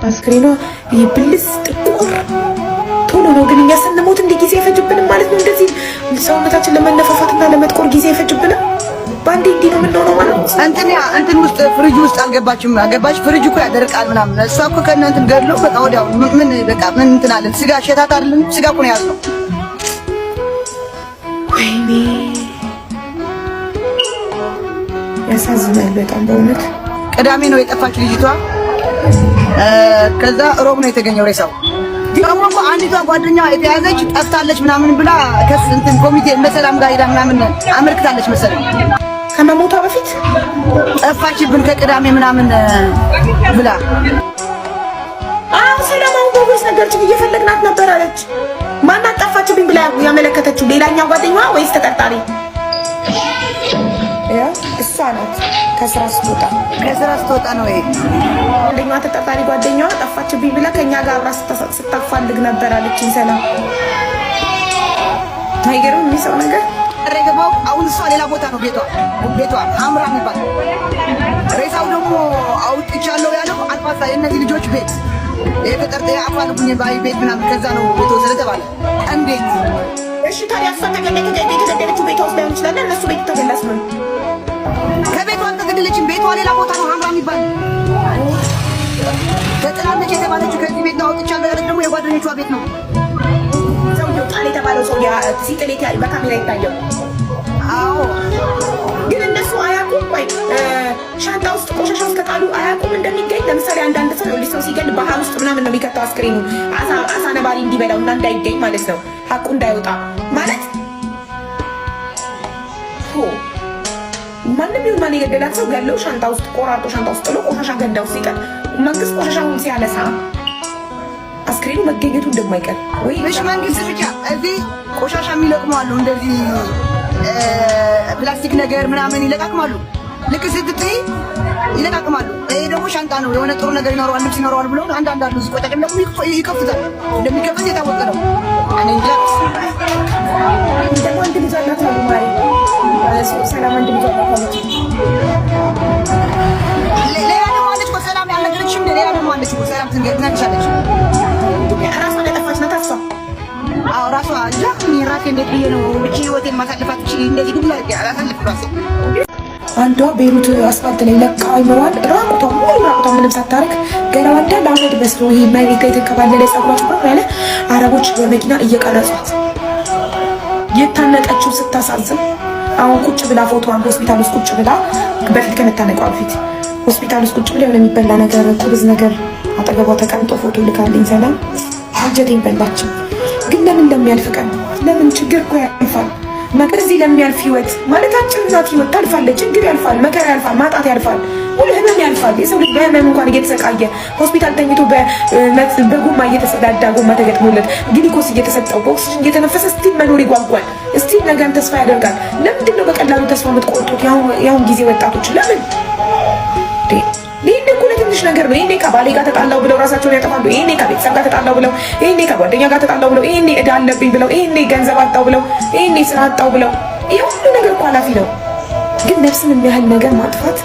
አስክሬኗ ብልስ ጥቁር ቶሎ ነው። ግን እኛ ስንሞት እንዲህ ጊዜ አይፈጅብንም ማለት ነው። እንደዚህ ሰውነታችን ለመነፋፋትና ለመጥቆር ጊዜ አይፈጅብንም። በአንዴ እንዲህ ነው የምንሆነው ማለት ነው። እንትን እንትን ውስጥ ፍሪጅ ውስጥ አልገባችም። አገባች ፍሪጅ እኮ ያደርቃል ምናምን። እሷ እኮ ከእነ እንትን ገድሎ በቃ ወዲያው ምን በቃ ምን እንትን አለን። ስጋ ሸታት አይደለም፣ ስጋ እኮ ነው ያዝነው። ወይኔ ያሳዝናል በጣም በእውነት። ቅዳሜ ነው የጠፋች ልጅቷ። ከዛ ሮብ ነው የተገኘው ሬሳው። ደግሞ እኮ አንዲቷ ጓደኛዋ የተያዘች ጠፍታለች ምናምን ብላ ከስ እንትን ኮሚቴ መሰላም ጋር ሄዳ ምናምን አመልክታለች መሰለኝ። ከመሞቷ በፊት ጠፋችብን ከቅዳሜ ምናምን ብላ። አዎ ሰላም፣ አሁን በ voice ነገረችኝ። እየፈለግናት ነበር አለች። ማናት ጠፋችብኝ ብላ ያመለከተችው? ሌላኛው ጓደኛዋ ወይስ ተጠርጣሪ? እሷ ናት። ከስራ ስትወጣ ከስራ ስትወጣ ነው ይሄ። አንደኛዋ ተጠርጣሪ ጓደኛዋ ጠፋችብኝ ብላ ከኛ ጋር አብራ ስታፋልግ ነበር አለችኝ። ሰላም፣ አይገርም የሚሰው ነገር። የገባው አሁን እሷ ሌላ ቦታ ነው ቤቷ፣ ቤቷ ሀምራ የሚባል። ሬሳው ደግሞ አውጥቻለሁ ያለው አልፋሳ የእነዚህ ልጆች ቤት የተጠርጠ አፋልጉኝ ባይ ቤት ምናምን ከዛ ነው የተወሰደ ተባለ። እንዴት? እሺ ታዲያ እሷ የተገደለችው ቤቷ ውስጥ ላይሆን ይችላል። እነሱ ቤት ተገላስ ነው። ከቤቷ አልተገደለችም። ቤቷ ሌላ ቦታ ነው፣ ሀምራ የሚባል። ተጥላለች የተባለችው ከዚህ ቤት ነው። አውጥቻለሁ ያለች ደግሞ የጓደኞቿ ቤት ነው። ሰውየው ጣል የተባለው ሰው ሲጥል በካሜራ ይታየው። አዎ። ግን እነሱ አያውቁም ወይ ሻንጣ ውስጥ ቆሻሻ ውስጥ ከጣሉ አያውቁም እንደሚገኝ? ለምሳሌ አንዳንድ ሰው ሰው ሲገል ባህር ውስጥ ምናምን ነው የሚከተው አስክሬኑ፣ አሳ ነባሪ እንዲበላው እና እንዳይገኝ ማለት ነው፣ ሀቁ እንዳይወጣ ማለት። ማንም ይሁን ማን የገደላት ሰው ገለው ሻንጣ ውስጥ ቆራርጦ ሻንጣ ውስጥ ጥሎ ቆሻሻ ገንዳ ውስጥ ሲጥል መንግስት ቆሻሻውን ሲያነሳ አስክሬኑ መገኘቱ እንደማይቀር ወይ እሺ መንግስት ብቻ እዚህ ቆሻሻ የሚለቅሙ አሉ። እንደዚህ ፕላስቲክ ነገር ምናምን ይለቃቅማሉ። ልክ ስትጥይ ይለቃቅማሉ። ይሄ ደግሞ ሻንጣ ነው፣ የሆነ ጥሩ ነገር ይኖረዋል፣ ልብስ ይኖረዋል ብለው አንዳንድ አሉ። እዚህ ቆሻሻ የሚለቅሙ ይከፍቱታል። እንደሚከፍት የታወቀ ነው። እኔ እንጃ። ደግሞ አንድ ልጅ አላት አሉ። ማሪ ሰላም አንድ ልጅ አላት አለች። ሌላ ደግሞ አለች እኮ ሰላም ያልነገረችሽም። ሌላ ደግሞ አለች እኮ ሰላም ትነግርሻለች። ራሷን ያጠፋች ናት እሷ። አዎ ራሷ። እንጃ እኔ ራሴ እንዴት ብዬ ነው እቺ ህይወቴን ማሳልፋት? እቺ እንደዚህ ሁሉ አድርጌ አላሳልፍም ራሴ። አንዷ ቤሩት አስፋልት ላይ ለቃ አይምሯን ራቁቷ፣ ሙሉ ራቁቷ፣ ምንም ሳታረግ ገላዋ እንዳለ አመድ መስሎ ይሄ መሬት ላይ የተንከባለለ ጸጉሯ ሽብር ያለ አረቦች በመኪና እየቀረጿት የታነቀችው ስታሳዝን። አሁን ቁጭ ብላ ፎቶዋን ሆስፒታል ውስጥ ቁጭ ብላ፣ በፊት ከመታነቋ በፊት ሆስፒታል ውስጥ ቁጭ ብላ የሆነ የሚበላ ነገር ኩብዝ ነገር አጠገቧ ተቀምጦ ፎቶ ልካልኝ ሰላም፣ አንጀቴን በላችው። ግን ለምን እንደሚያልፍ ቀን ለምን ችግር እኮ ያልፋል። እዚህ ለሚያልፍ ህይወት ማለት አጭር ናት። ህይወት ታልፋለች። ችግር ያልፋል፣ መከራ ያልፋል፣ ማጣት ያልፋል፣ ሙሉ ህመም ያልፋል። የሰው ልጅ በህመም እንኳን እየተሰቃየ ሆስፒታል ተኝቶ በጎማ እየተሰዳዳ ጎማ ተገጥሞለት ግሊኮስ እየተሰጠው በኦክሲጅን እየተነፈሰ still መኖር ይጓጓል። Still ነገን ተስፋ ያደርጋል። ለምንድን ነው በቀላሉ ተስፋ የምትቆርጡት? የአሁን ጊዜ ወጣቶች ለምን? ይህኔ እኮ ለትንሽ ነገር ነው። ይሄኔ ከባሌ ጋር ተጣላው ብለው ራሳቸውን ያጠፋሉ። ይሄኔ ከቤተሰብ ጋር ተጣላው ብለው፣ ይሄኔ ከጓደኛ ጋር ተጣላው ብለው፣ ይሄኔ እዳ አለብኝ ብለው፣ ይሄኔ ገንዘብ አጣው ብለው፣ ይሄኔ ስራ አጣው ብለው፣ ይሄ ሁሉ ነገር እኮ ኃላፊ ነው። ግን ነፍስን የሚያህል ነገር ማጥፋት